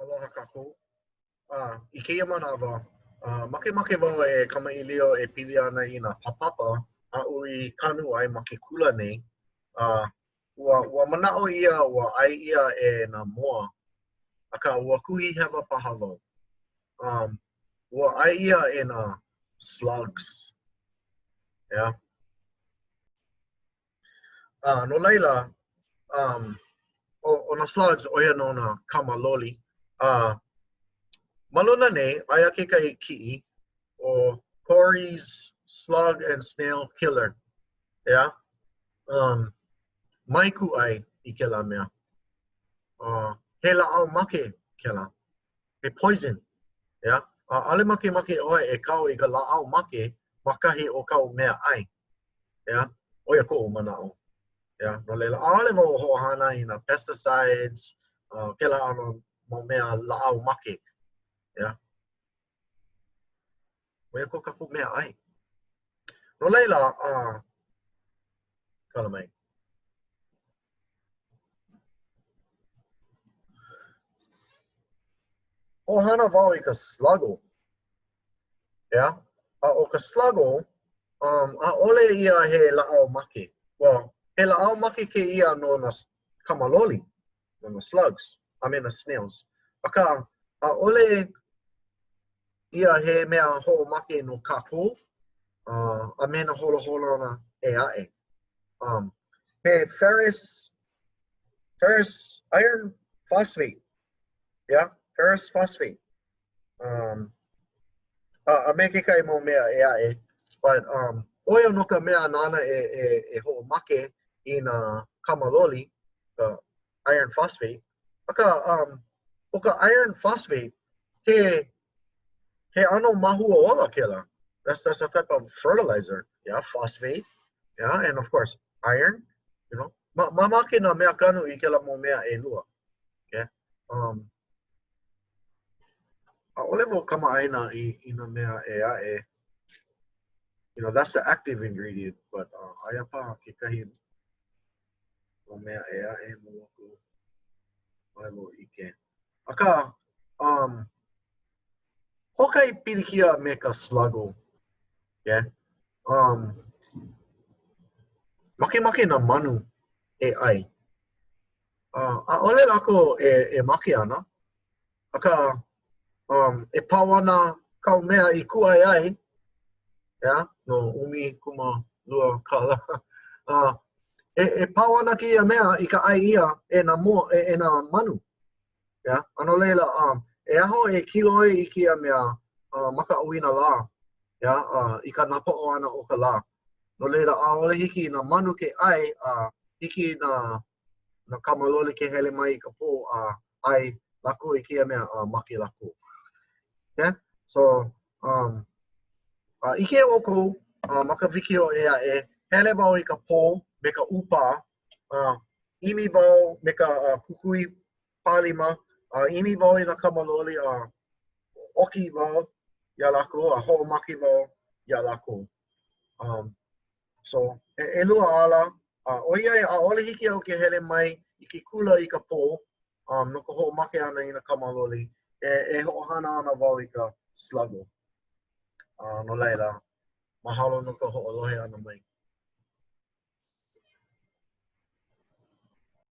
Aloha kākou. Uh, I kēia manawa, uh, makemake wau e kamaʻilio e pili ana i nā pāpapa aʻu i kanu ai ma ke kula nei. Uh, ua, ua manaʻo ʻia ua ʻai ʻia e nā moa, akā ua kuhi hewa paha wau. Um, ua ʻai ʻia e nā slugs. Yeah. Uh, no laila, um, ʻo, ʻo nā slugs, ʻo ia nō nā kamaloli. Uh, ma luna nei, aia kekahi kiʻi ʻo Corey's Slug and Snail Killer. Yeah? Um, mai kūʻai i kēlā mea. Uh, he lāʻau make kēlā. He poison. Yeah? ʻAʻole makemake ʻoe e kau i ka lāʻau make ma kahi o kāu mea ʻai. Yeah? ʻO ia koʻu manaʻo. Yeah? No laila, ʻaʻole wau hoʻohana i nā pesticides, uh, kēlā ʻano mau mea lāʻau make. Yeah? ʻO ia ko kākou mea ʻai. No laila, uh, kala mai. Hoʻohana wau i ka Sluggo. Yeah? A ʻo ka Sluggo, um, ʻaʻole ia he lāʻau make. Well, he lāʻau make kēia no nā kamaloli, no nā slugs, a me nā snails. Akā, ʻaʻole ia he mea hoʻomake no kākou uh, a me nā holoholona ʻē aʻe. Um, he ferrous, ferrous iron phosphate. Yeah, ferrous phosphate. Um, a, a me kekahi mau mea ʻē aʻe. But, um, ʻo ia nō ka mea nāna e, e, e hoʻomake i nā kamaloli, ka iron phosphate. Akā, um, ʻo ka iron phosphate, he, he ʻano māhuaola kēlā. That's, that's a type of fertilizer. Yeah, phosphate. Yeah, and of course, iron, you know. Ma, mamake nā mea kanu i kēlā mau mea ʻelua. Yeah. Um, ʻaʻole wau kamaʻāina i, i nā mea ʻē aʻe. You know, that's the active ingredient, but uh, aia paha kekahi mau mea ʻē aʻe ma loko. ʻAʻole wau ʻike. Akā, um, hoʻokahi pilikia me ka Sluggo. Yeah. Um, makemake nā manu e ʻai. Uh, ʻaʻole lākou e, e make ana, akā, um, e pau ana kāu mea i kūʻai ai, yeah, no 12 kālā. Uh, e, e pau ana kēia mea i ka ʻai ʻia e nā, moa, e, e nā manu. Yeah? A no laila, um, e aho e kiloi i kēia mea uh, ma ka ʻauinalā, yeah? uh, i ka napoʻo ʻana o ka lā. No laila, ʻaʻole hiki i nā manu ke ʻai, a uh, hiki i nā, nā kamaloli ke hele mai i ka pō a ʻai lākou i kēia mea a make lākou. Okay? So, um, a ʻike ʻoukou uh, ma ka wikiō ʻē aʻe, hele wau i ka pō me ka ʻūpā, uh, ʻimi wau me ka uh, kukui pālima, a ʻimi wau i nā kamaloli a ʻoki wau iā lākou a hoʻomake wau iā lākou. Um, so, e, ʻelua ala, a ʻoiai ʻaʻole hiki iaʻu ke hele mai i ke kula i ka pō um, no ka hoʻomake ʻana i nā kamaloli, e, e hoʻohana ana wau i ka Sluggo. Uh, no laila, mahalo no ka hoʻolohe ʻana mai.